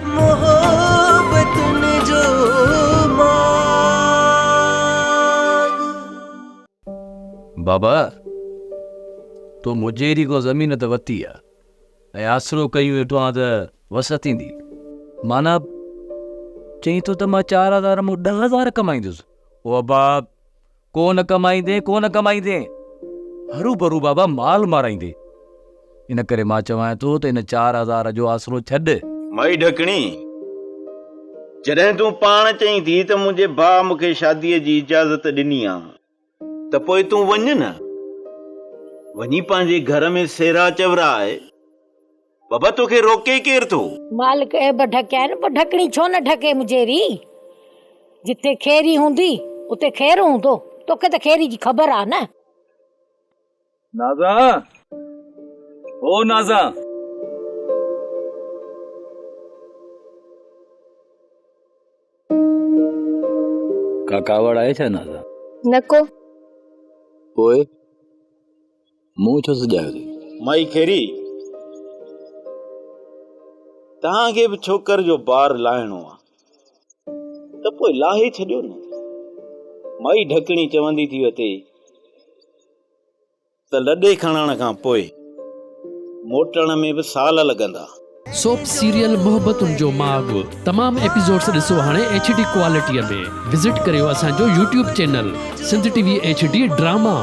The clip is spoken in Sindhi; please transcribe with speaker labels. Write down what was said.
Speaker 1: محبتن جو ماڳ.
Speaker 2: بابا، تو مجيري کان زمين ته ورتي آ ۽ آسرو ڪيون ويٺو آن ته وسعت ٿيندي. معنيٰ چئين ٿو ته مان 4000 مان 10000 ڪمائيندس. او ابا، ڪو نه ڪمائيندين، ڪو نه ڪمائيندين. هروڀرو بابا مال مارائيندين. ان ڪري مان چوانء ٿو ته ان 4000 جو آسرو ڇڏ.
Speaker 3: مائي ڍڪڻي، جڏهن تون پاڻ چئين ٿي ته منهنجي ڀاء مون کي شاديء جي اجازت ڏني آ ته پوء تون وڃ نه. وڃي پنهنجي گهر ۾ سيرا چوراء. بابا توکي روڪي ڪير ٿو؟
Speaker 4: مالڪ عيب ڍڪيا آهن، پوء ڍڪڻي ڇو نه ڍڪي مجيري؟ جتي خيري هوندي، اتي خير هوندو. توکي ته خيري جي خبر آ نه.
Speaker 2: نازان! او نازان! ڪا ڪاوڙ آهي ڇا نازان؟
Speaker 5: نه ڪو.
Speaker 2: پوء منهن ڇو سڄايو اٿئي؟
Speaker 3: مائي خيري، توهان کي به ڇوڪر جو بار لاهڻو آ ته پوء لاهي ڇڏيو نه. مائي ڍڪڻي چوندي ٿي وتي ته لڏي کڻڻ کان پوء موٽڻ ۾ به سال لڳندا.
Speaker 6: سوپ سيريل محبتن جو ماڳ تمام ايپيسوڊس ڏسو هاڻي ايڇ ڊي ڪوالٽي ۾ وزٽ ڪريو اسان جو YouTube channel Sindh T V H D drama.